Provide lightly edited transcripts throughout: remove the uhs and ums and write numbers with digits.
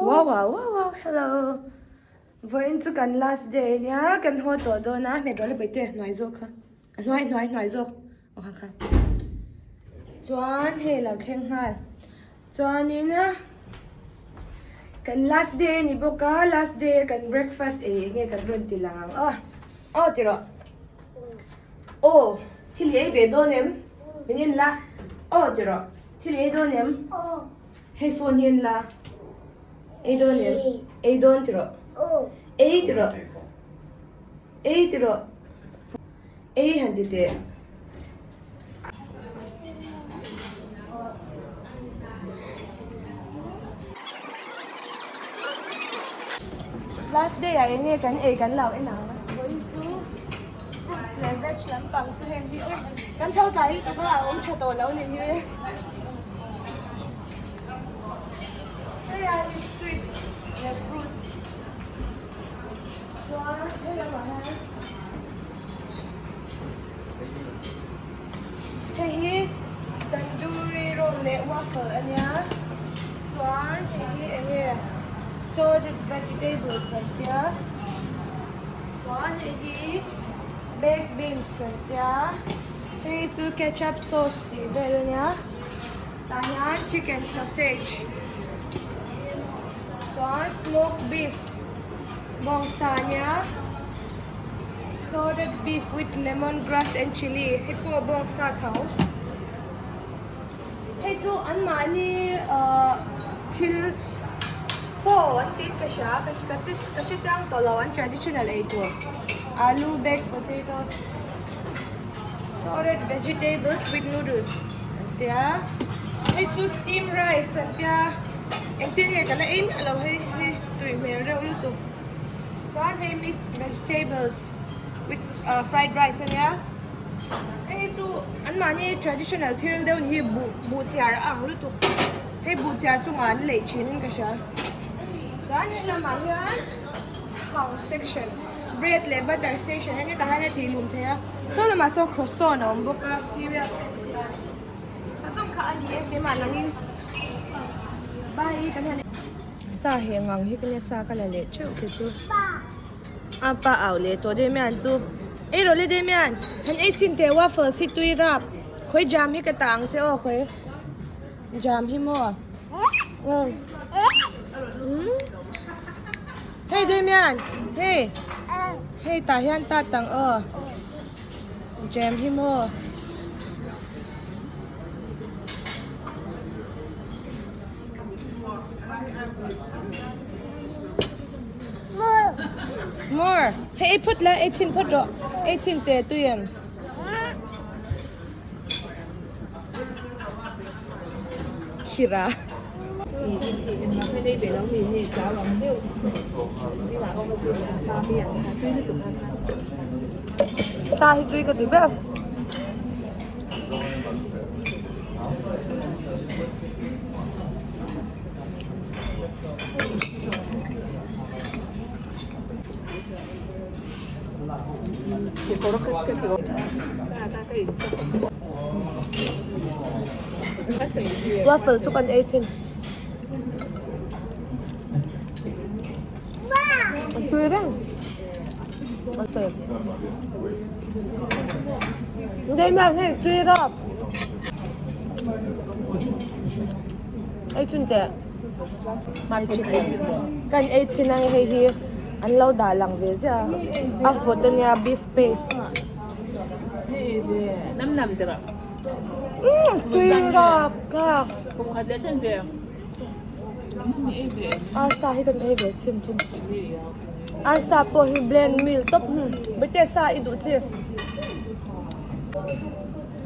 Wow wow wow wow hello vawiin chu kan last day ania kan haw tawh dawn a hmet rawh le paihte hnuai zawk kha a hnuai hnuai hnuai zawk aw kha kha chuan hei lo thleng nghal chuanin kan last day a ni bawk a last day a kan breakfast ei eng nge kan rawn ti lang ang aw aw ti rawh aw thil i ei ve dawn em min en la aw ti rawh thil i ei dawn em. Hei phone hi en la. Ei dawn em? Ei dawn ti rawh. Ei ti rawh. Ei ti rawh. Ei han ti teh. Last day ah eng nge kan ei kan lo en ang. Vawiin chu fruits leh veg lampang chu heng hi kan tho tlai lutuk a, a awm tha tawh lo ni hi. Hei ah hi sweets leh fruits chuan hei lamah hian hei hi tandoori roll leh waffle a nia chuan hei hi eng nge salted vegetables an tia chuan hei hi baked beans an tia hei chu ketchup sauce tih vel a nia. Tah hian chicken sausage chuan smoked beef bawngsa ania salted beef with lemon grass and chilli hei pawh bawngsa tho hei chu anmahni ahh thil pho an tih ka hria ka ka hre chiang tawh lo an traditional ei tur alu baked potatoes. Salted vegetables with noodles an tia hei chu steam rice an tia engtin nge ka la ei miah lo hei hi tui hmel reuh lutuk chuan hei mixed vegetables with ah fried rice ania hei hi chu anmahni traditional thil deuh ni hi buh buh chiar a ang lutuk hei buh chiar chungah an leih thin in ka hria chuan hei lamah hian chhang section. Bread leh butter section hi hetah hian a tih lum thei a saw lamah sawn croissant a awm bawk a cereal te a awm a a zawng kha a ni e keimah langin bye kan han sa heh ngang hi ka nia sa ka la leh teuh te chu a pa au leh tawh Damian chu ei rawh le Damian han ei chhin teh waffles hi tui rap khawi jam hi ka tah ang che aw khawi jam hi maw umm. Hei Damian, hei, hei tah hian tat ang aw, jam hi maw. More, hei ei phawt la, ei chhin phawt rawh, ei chhin teh tui em. Khira. Sa hi tui ka ti ber. Waffle chu kan ei thin. A tui reng. Waffle. Damian hei tui rap. Ei chhun teh. Kan ei chhin ang hei hi an lo dah lang ve ziah a a vawt ania beef paste umm tui rap thlak arsa hi kan ei ve chhin thung arsa pawh hi blend meal tawp bete sa i duh chi a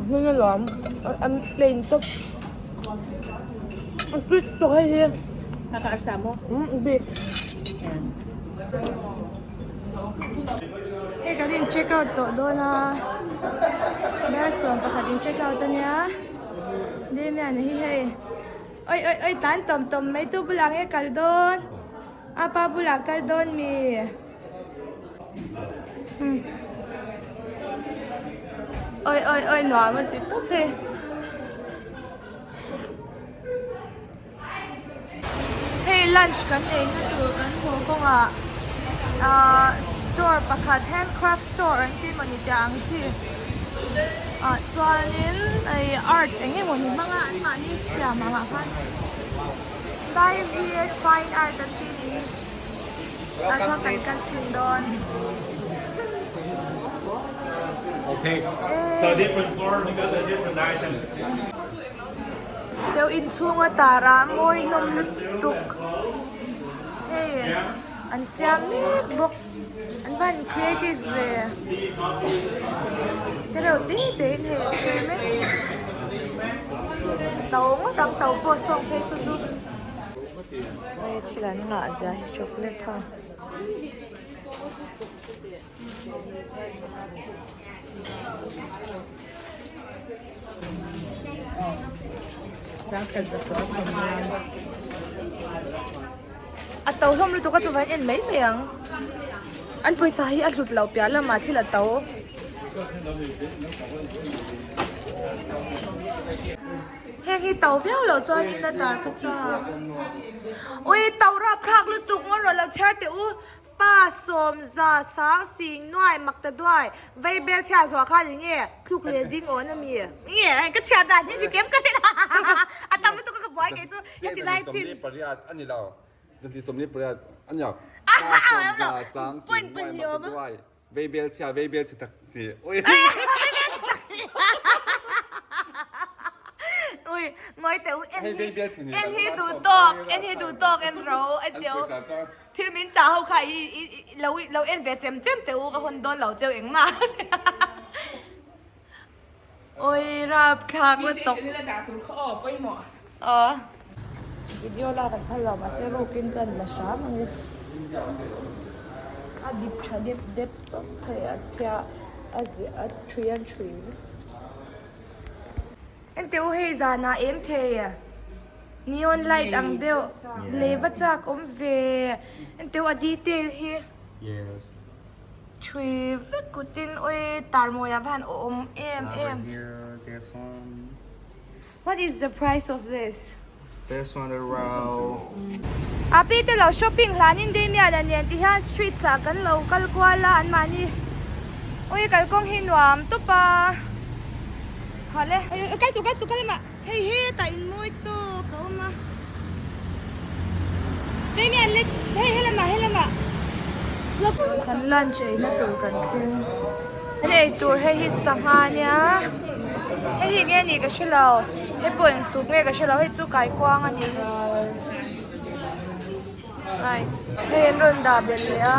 hming alawm an plain tawp. A sweet tawh hei hi. Kaka arsa maw? Umm beef. Hei kan in check out tawh dawn a. Dar 11 in check out ania. Damian hi hei. Oi oi oi tan tawm tawm mai tu bulah nge kal dawn. Apa bulah kal dawn mi. Oi oi oi nuam a ti tawp hei. Hei lunch kan ei na tur kan haw kawngah ahh store pakhat handcraft store an tih mawni tih ang chi ah chuanin hei art eng nge mawni hmanga an mahni siam ang ah khan Daivi fine art an tih nih hi tah chuan kan kal chhin dawn. Deuh inchhung a tar a mawi hlawm lutuk hei an siam mek bawk an van creative ve te reuh te te in hei an chei mek a to ngawt ang to pawh sawng phei saw chu hei thil an ngah zia hi chocolate ho. A to hlawm lutuk a chuvan en mai mai ang. An pawisa hi a hlut loh piah lamah thil a to. Heng hi to viau loh chuan in a tar ka chak. Ui to rapthlak lutuk ngaw rawh lo chhiar teh u. Pa sawmza sang sing nuai mak ta duai vei bel chhia zuah kha ni nge tluk leh ding awn a mi nge ka chhiar dan hi ni kem ka hre a tam lutuk a ka buai kei chu heti lai chin Sawmli pariat a ni lo zanti sawmli pariat a ni lo pa sawmza sang sing nuai mak ta duai vei bel chhia vei bel chhe tak ti ui ui ngawi teh u en hi en hi duh tawk en hi duh tawk en ro a tio Thil min chah ho kha i lo lo en ve chem chem teh u ka hawn dawn lo cheu engmah Oi rapthlak lutuk Aw Video la kan phal lo mahse rukin ka la hram ang e A dip tha dep dep tawp thei a phiah a ziah a thui a thui Enteh u hei zanah em thei a neon light ang deuh lei va chak awm ve enteh u a detail hi thui vek kutin ui tarmawi ah van awm em em what is the price of this a pi te lo shopping hlanin Damian-a nen ti hian street ah kan lo kal kual a anmahni ui kalkawng hi nuam tawp a. Hale kal chu kal chu kal lamah hei hetah in mawi tawk a awm a hei mi an let hei helamah helamah kan lunch ei na tur kan thleng an ei tur hei hi sangha ania hei hi enge anih ka hre lo hei pawh eng soup nge ka hre lo hei chu kaikuang a ni Nice. Hei an rawn dah belh leh a.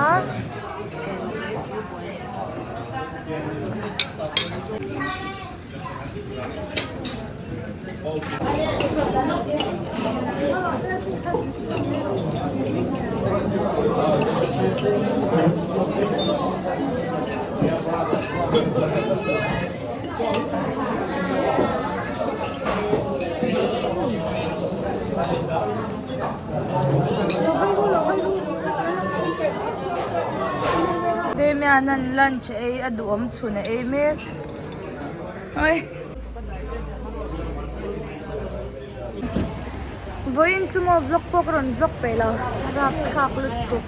Damian an lunch ei a duhawm chhun a ei mek oi vawiin chu maw vlog pawh ka rawn vlog peih lo a rapthlak lutuk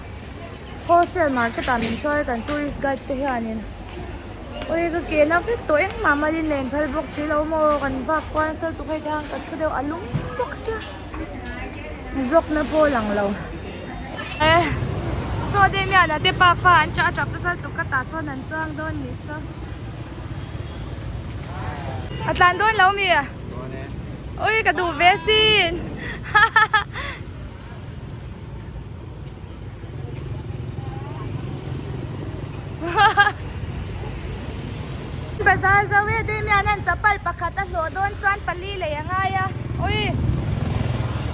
wholesale market ah min hruai a kan tourist guide te hianin oi ka ke na vek tawh engmah malin len phal bawk si lo maw kan vak kual nasa lutuk hei te khan ka thu deuh a lum bawk sia. Vlog na pawh lang lo. Eh saw te mian a te pa fa an chah tap nasa lutuk ka tah chuan an chuang dawn nih saw. A tlan dawn lo mi? Ui ka duh ve sin. Bazar zo e Damian an chapal pakhat a hlawh dawn chuan pali lei a ngai a ui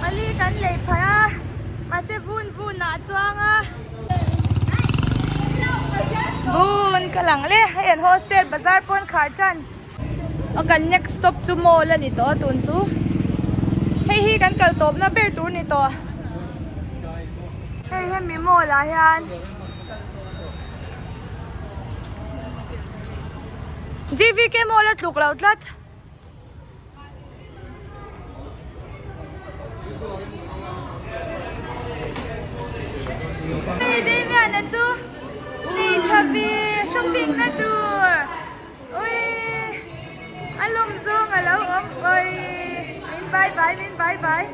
pali kan lei phah a mahse vun vun ah a chuang a vun ka lang le hei an hostel bazar pawn khar tan a kan next stop chu mall a ni tawh a tun chu hei hi kan kal tawp na ber tur ni tawh hei hemi mall ah hian G V K mall a tluk loh tlat. Damian-a chu nei tha ve shopping na tur ui a lawm zawng a lo awm ui min bye bye min bye bye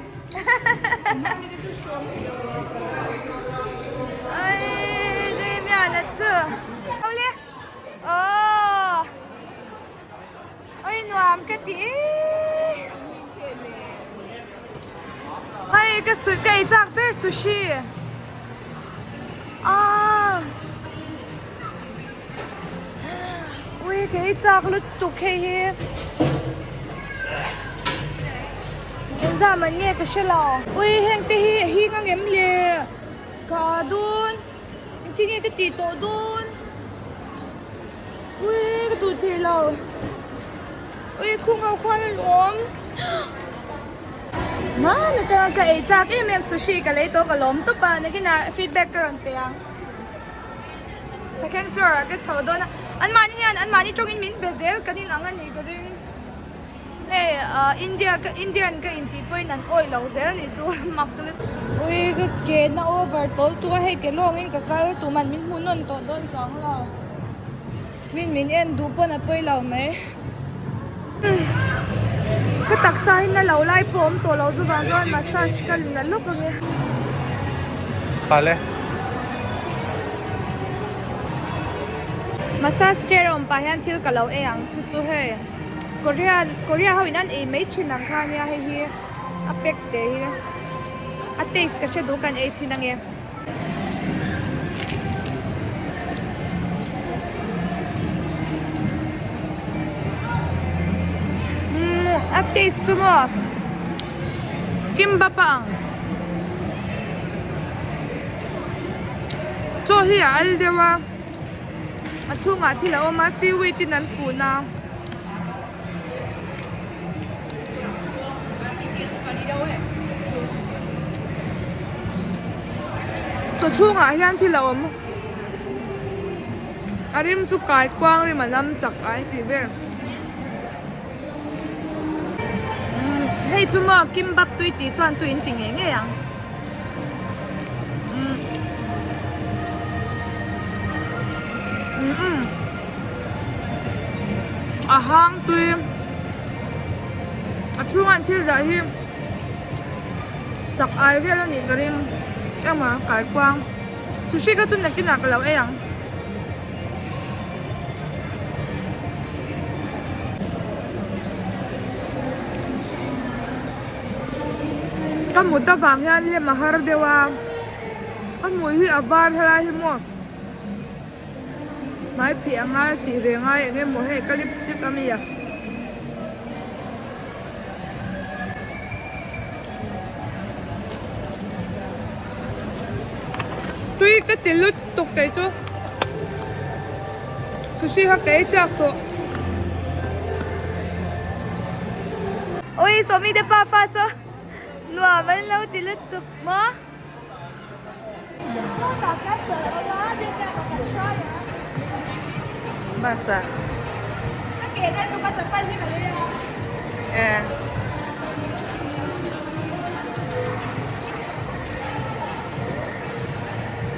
ui Damian-a chu awle aww. Oi nuam ka ti ee. Hei ka su ka ei chak ber sushi. Ah. Ui ka ei chak lutuk hei hi. Engzah man nge ka hre lo. Ui heng te hi a hing ang em le. Ka dun. Engtin nge ka tih tawh dawn. Ui ka duh thei lo ui khung ho khuan a lawm hman atanga ka ei chak em em sushi ka lei tawh ka lawm tawp a nakinah feedback ka rawn pe ang second floor ah ka chho dawn a anmahni hian anmahni tawngin min be zel kan inang a nih ka ring hei ah India ka Indian ka intih pawhin an awih lo zel a nih chu mak lutuk ui ka ke na over tawl tuk a hei ke lawngin ka kal tuman min hmu nawn tawh dawn chuang lo. Min min en duh pawn a pawi lo mai. Ka taksa hi na lo lai pawh a awm tawh lo chuvang chuan massage ka la lawk ang e. Pale. Massage chair a awm pah hian thil ka lo ei ang chu chu hei Korean Korea ho in an ei mai thin ang kha ania hei hi a pack te hi a taste ka hre duh kan ei thin ang e. A taste chu maw kimbap a ang chaw hi a al deuh a a chhungah thil a awm a seaweed in an fun a. Chaw chhungah hian thil a awm a rim chu kai kuang rim a lam chak ai tih vel umm hei chu maw kimbap tui tih chuan tui in ti ngei ngei ang umm umm. A hang tui a chhunga an thil dah hi chak ai vel a nih ka ring emaw kaikuang sushi kha chu nakinah ka lo ei ang. Ka mut avang hian lem a har deuh a ka hmuh hi a var helai hi maw. Hmai phih a ngai tih ve ngai eng emaw hei ka lipstick a mi a. Tui ka ti lut tuk kei chu sushi kha ka ei chiak tawh. Ui sawmi te pa pa saw nuam an lo ti lutuk maw. Bus a eh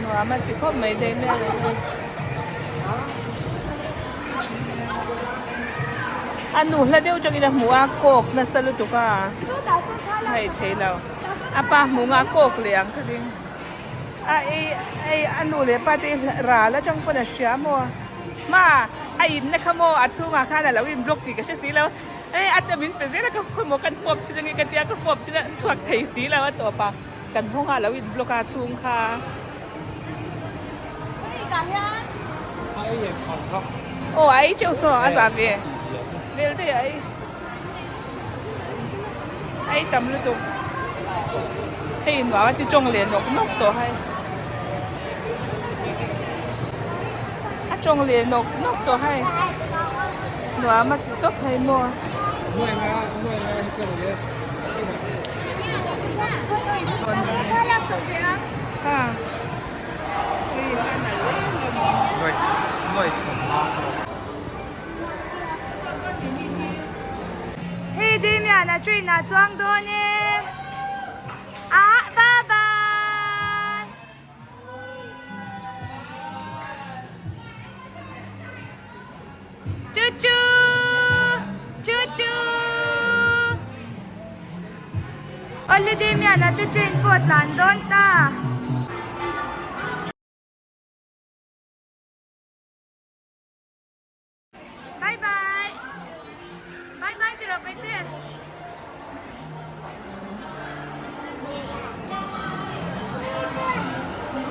nuam a ti khawp mai daih mai a ni a nu hla deuh tangin a hmu a kawk nasa lutuk a hei thei lo. A pa hmu nga kawk leh ang ka ring. A ei ei a nu leh pa te ral atang pawn a hria maw. Hma a in na kha maw a chhungah khan a lo in block tih ka hre si lo. Ei a min pe zel a ka khaw kan fawp chin ange ka tia ka fawp chin a chhuak thei si lo a tawp a kan hawng a lo in block a chhung kha. Aw a ei teuh saw a za ve vel daih a ei. Hei tam lutuk hei nuam a ti tawng leh nawk nawk tawh hei a tawng leh nawk nawk tawh hei nuam a ti tawp hei maw. Hei Damian a train ah chuang dawn e ah bye bye. Holiday mian a te train pawh a tlan dawn ta. Bye bye. Bye bye ti rawh paite.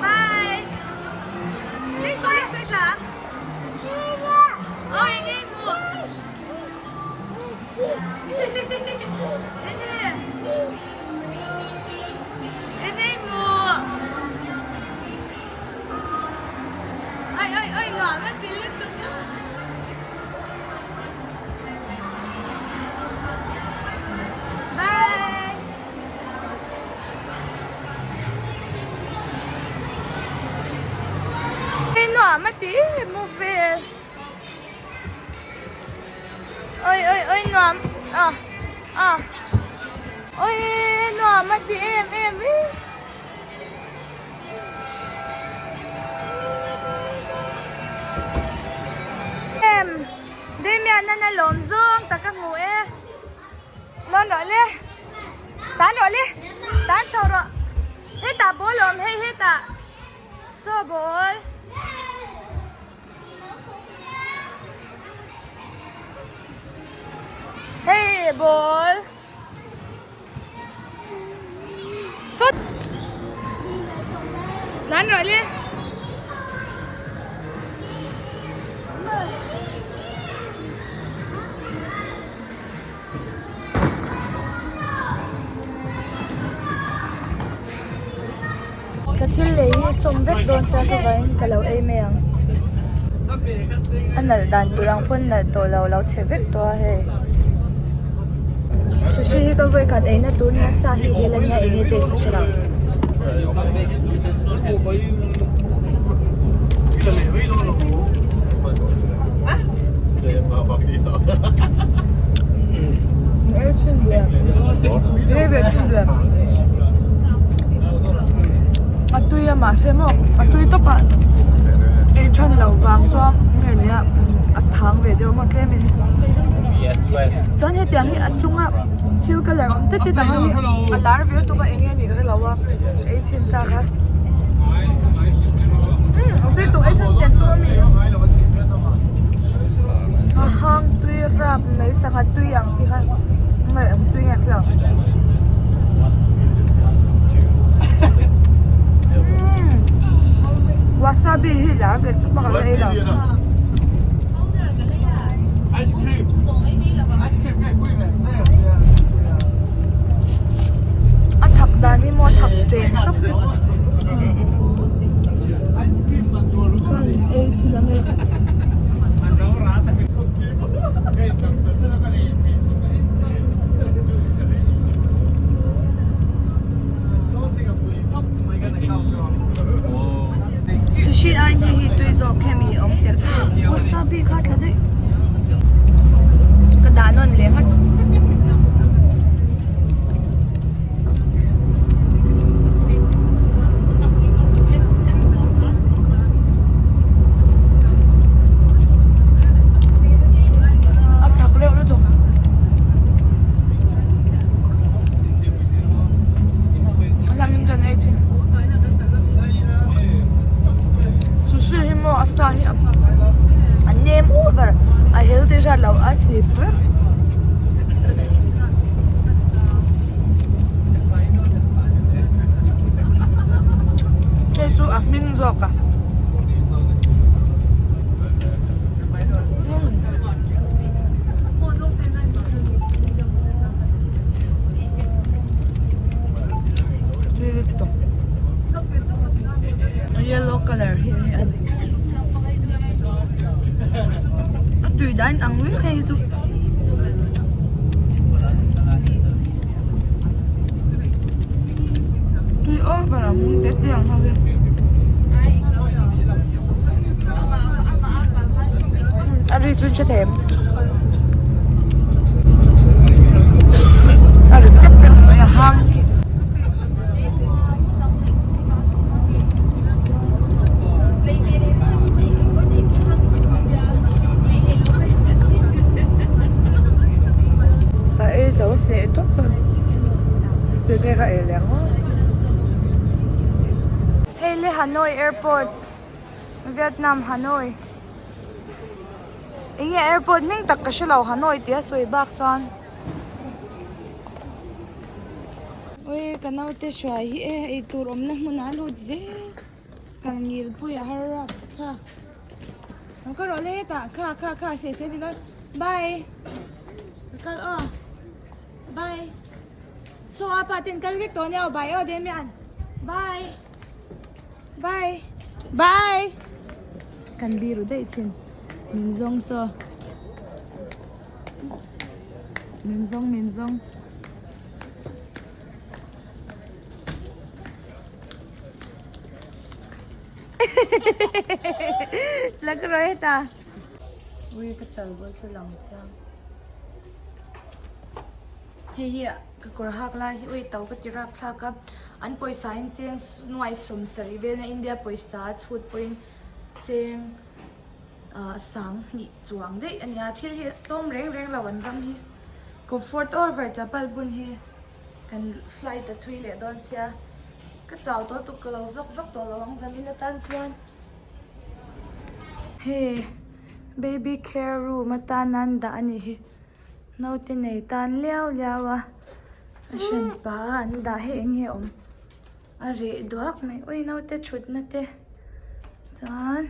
Bye. Đi xuống đi xuống là. Ôi anh em mua. Anh em mua. Ôi ôi ôi ngọt quá chị liên tục. Bye. Nuam a ti mu vel. Oi oi oi nuam ah ah oi nuam a ti em em e. Em Damian an a lawm zawng tak a hmu e. Lawn rawh le. Tan rawh le. Tan chho rawh. Hetah ball a awm hei hetah. Saw ball. Hei ball. Saw. Tan rawh le. Ka thil lei hi sawm vek dawn chuan ka vaiin ka lo ei mai ang. A nalh dan tur ang pawn nalh tawh lo lo chhe vek tawh a hei. Sushi hi ka vawi khat eina tur nia sa hi hel ania eng nge taste ka hre lo. A tui a mahse maw a tui tawp a ei than lo vang chuan nge nia a thang ve deuh maw tlem in chuan hetiang hi a chunga thil colour awm tet tet ang hi a lar ve lutuk a eng nge nih ka hrelo a ei chhin tak a umm a tui tawh ei chhan tiang chu ami a hang tui rap mai sangha tui ang chi kha nge ang tui nge ka hrelo umm wasabi hi lar ve chu pakhat a ei lo. A thak dan hi maw a thak cheng tawp chuan ei chhin ang e. Sushi ai hi hi tui zawk hemi a awm tel wasabi kha tla daih ka dah nawn leh nghat. A thak reuh lutuk. A hlangin chuan ei chhin. Sushi hi maw a sa hi a nem over a healthy hrat loh a hnip vek. Hei chu a hming zawk a. Yellow color hi a ni a tui dan ang vek hei chu tui over a mung te te ang ho hi a ri chu hre thei em a ri tep tep mai a hang hi. A ei zo hneh tawp a. le Hanoi airport Vietnam Hanoi eng nge airport hming tak ka hrelo Hanoi tih a sawi bak chuan ui ka naute hruai hi e eitur awmna hmunah a lut zel kal ngil pui a har rap thlak lo ka rawh le hetah kha kha kha se se ti dawn bye ka kal aw bye saw a pa ten kal vek tawh ania aw bye aw Damian bye bye bye kan biru daih chin min zawng saw min zawng min zawng. La ka rawh heta. Ui ka chal bawlh chu lang chiang. Hei hi ka kawr hak lai hi ui to ka ti rap thlak a. An pawisa in cheng nuai sawm sarih velna India pawisa chhut pawhin cheng ah sang hnih chuang daih a nia. Thil hi tlawm reng reng lo an ram hi. Comfort over chapal bun hi. Kan flight a thui leh dawn sia, ka chau tawh tuk ka lo vlog vak tawh lo ang zanin atan chuan. Hei baby care room atan an dah a nih hi, naute nei tan liau liau a, a hran pa a an dah hi eng nge awm a reh duak mai, ui naute thutna te chuan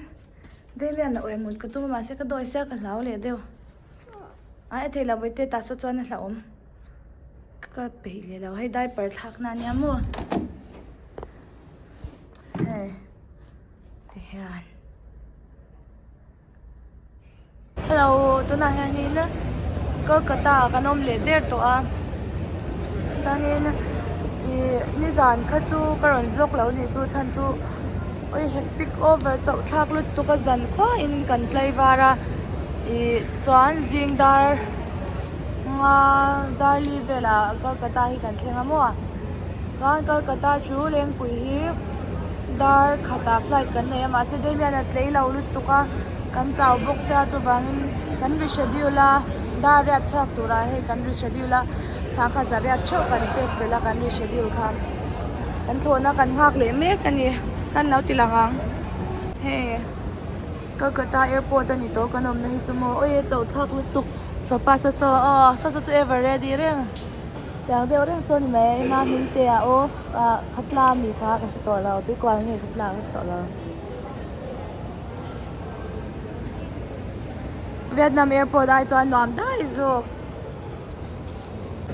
Damian a awih mut ka tum a mahse ka dawi sia ka hlau leh deuh, a e theih loh bawihte tah saw chuan a hlauhawm. Ka peih leh lo hei diaper thlak na ania maw hei ti hian hello tunah hianin Kolkata ah kan awm leh der tawh a chuanin ih nizan kha chu ka rawn vlog lo nih chu chhan chu ui hectic over chauh thlak lutuk a zan khuain kan tlaivar a ih chuan zing dar. Nga Darli velah Kolkata hi kan thleng a maw a chuan Kolkata chu Lengpui hi dar khatah flight kan nei a mahse Damian a tlei lo lutuk a kan chau bawk sia chuvangin kan reschedule a dar riat chhuak turah hei kan reschedule a sangha za riat theuh kan pek belh a kan reschedule khan kan thlawhna kan nghak leh mek a ni kan lo ti lang ang hei. Kolkata airport a ni tawh kan awmna hi chu maw awi a chauh thlak lutuk sofa sa saw aw saw saw chu ever ready reng tiang deuh reng chu a ni mai a hming te ah aw ah khatla ami kha ka hre tawh lo tuikual nge khatla ka hre tawh lo Vietnam airport ai chuan nuam dai zawk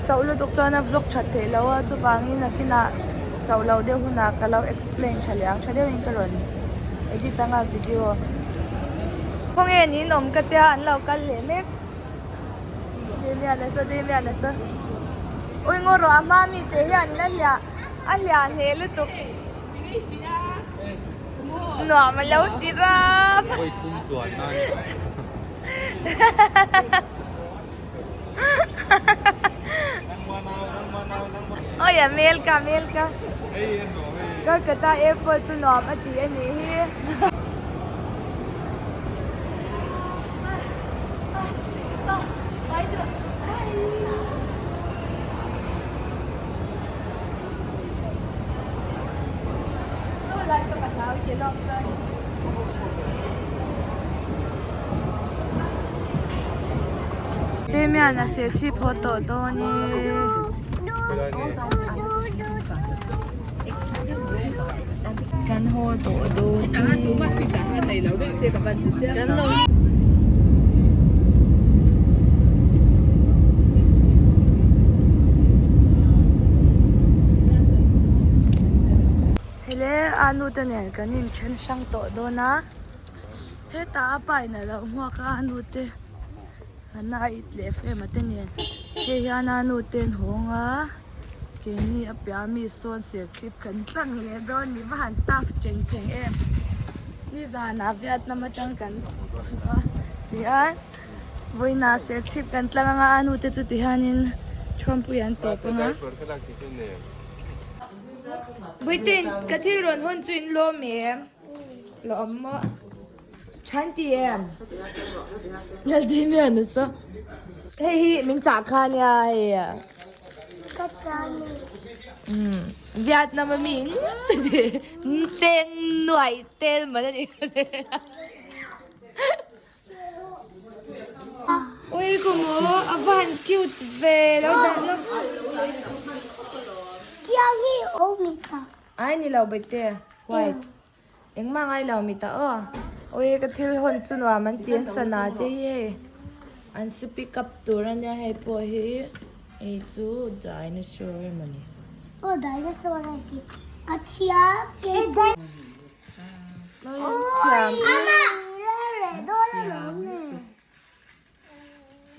chauh lutuk chuan a vlog that theih loh a chuvangin a kinah chauh loh deuh hunah ka lo explain tha leh ang tha deuhin ka rawn edit anga video khawnge niin awm ka tia an lo kal leh mek Damian a saw Damian a saw ui ngaw rawh a hma mi te hianin a hliah a hliah hneh lutuk nuam a lo ti rap. Oi a Melka Melka Kolkata airport chu nuam a ti a nih hi. Damian a serchhip haw tawh dawn e. Kan haw tawh dawn e. Hele a nu te nen kan inthen hrang tawh dawn a hetah a pa in a lo hmuak a a nu te an a it leh frame a te nen hei hian a nu te an hawng a keini a piah ami sawn serchhip kan tlang leh dawn ni va han tough cheng cheng em nizanah Vietnam atang kan chhuk a tihian vawiinah serchhip kan tlang anga a nu te chu tihianin thuampui an tawp anga. Buitin ka thil rawn hawn chu in lawm em? Lawm maw? Than ti em? Laldimian a saw. Hei hi min chah kha nia hei. Ka chah ni. Vietnam a mi teng nuai tel man a ni Ui ku maw a va han cute ve lo dan lo. Ai ni lo baite white. Engmah ngai lo mi ta aw. Awi ka thil hawn chu nuam an ti an sana te hi hei an si pick up tur ania hei pawh hi hei chu dinosaur emawni. Aw dinosaur a hi ka thiam kei pawh. Thiam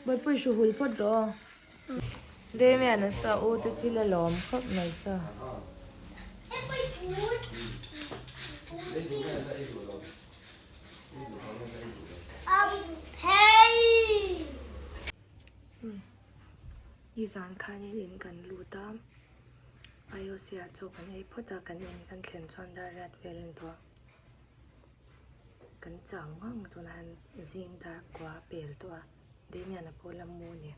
Bawihpui hru hul phawt rawh aw. Damian a sa u te thil a lawm khawp mai sa. Nizan khanin in kan lut a, IOC ah chaw kan ei phawt a, kan in kan thlen chuan dar riat vel a ni tawh a. Kan chau ngang tunah hian zing dar kua a pel tawh a, Damian-a pawh la mu a ni.